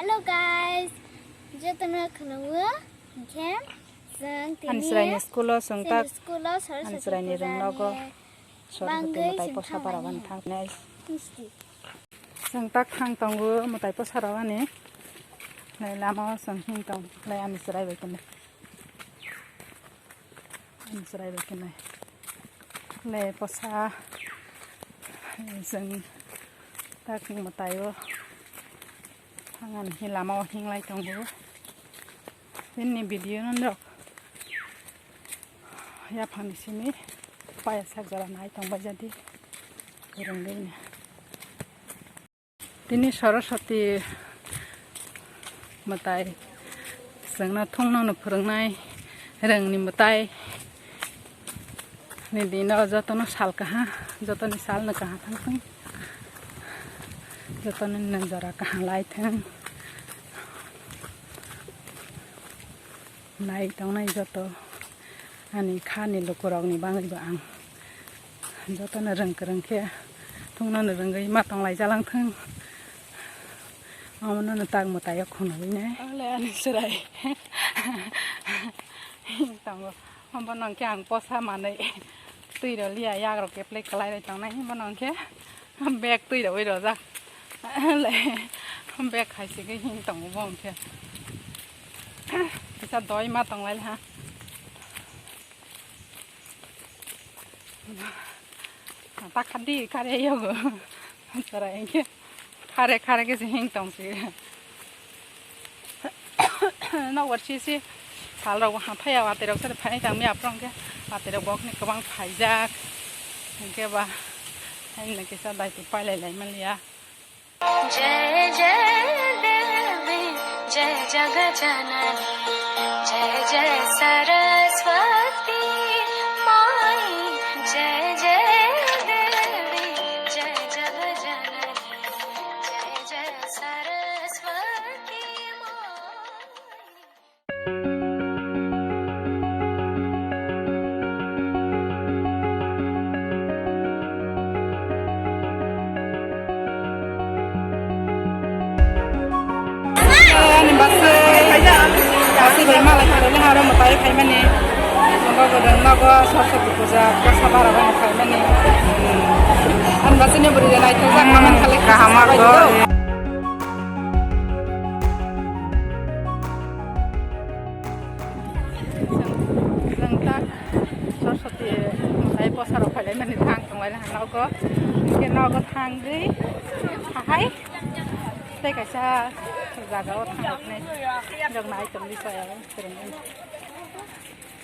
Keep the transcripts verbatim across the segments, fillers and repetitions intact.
Hello guys, jotono khwlwngo. Hinkhe chwng tini ani chwraini school-o chwng tak school-o ani Saraswati chwraini puja rwngnogo ni sorokoti bangwi mwtai chwng posa thangmani barabani thang. Thangmani. Misti. Chwng tak thang tongo mwtai posa rwani. Nai lama o chwng him tong lai ani chwrai bai kwnwi. Ani chwrai bai kwnwi. Le posa chwng tak mwtai o thangani lama o hinglai tongo. Bini video no nok yaphangni simi paya sak jora nai tong bai jadi kwrwngwi ni. Tini Saraswati mwtai chwngno thungno no phwrwngnai rwngni mwtai ni dino jotono sal kaha, jotoni sal no kaha thang thang, jotoni no jora kaha lai thang. Nai tongnai joto ani khani lukurokni bagwibo ang jotono rwng kwrwng khe thungno no rwngwi ma tonglai jalang thung. Omono no tak mwtai o khunui nai. Ang le ani chwrai. Tongo. Omo no khe ang posa manwi twi rw liya, yagrok keplai kwlai rwi tongnai. Omo no khe bag twi rwi rojak. Le bag hai se khe him tongo bo hwnkhe. Kisa doi ma tonglai ha. Ta khadi kare yogo. Chara engke khare khare khe se hing tong si. Nok war si si sal rok ha phaya watwi rok sari phai tang mi aprong khe watwi rok bok ni kwbang phaijak. Hingke ba hai nang kisa daitu pailai lai man liya. जय जय देवी जय जग जननी जय जय सरस्वती माई जय जय देवी जय जग जननी जय जय सरस्वती माई। Ani basi, basi bai malai khairokni haro mwtai phaimani. Nogo gwnang nogo Saraswati puja, bwsa bara bai phaimani. Ani basi ni bwrwi rok naithokjak, kaman khalai kaham sabai do. Chwng tak Saraswati mwtai posa rok phailai mani thang tonglai ha nogo. Hingke nogo thangwi ahai tei kaisa jaga o thang rok nai. Jok nai tongwi chaya kwrwngwi.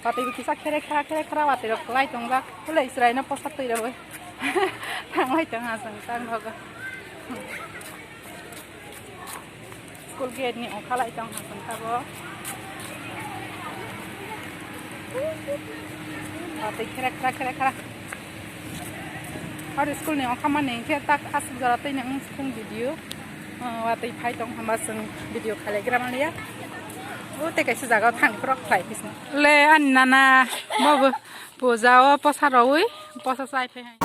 Watwi bo kisa khere khara khere khara watwi rok kwlai tongjak. Hwlai chwraino posa twi rogwi thanglai tong ha chwng tak nogo. School gate ni ongkha lai tong ha chwng tabok. Watwi khere khara khere khara. Aro school ni ongkha mani hingke tak aswk jora twi nang thung video. Ah, watwi phai tong hwnba chwng video khalai gra manliya. O tei kaisa jaga o thang phuru khlai pisna. Le ani nana bobo puja o posa rogwi posa chai phai hai.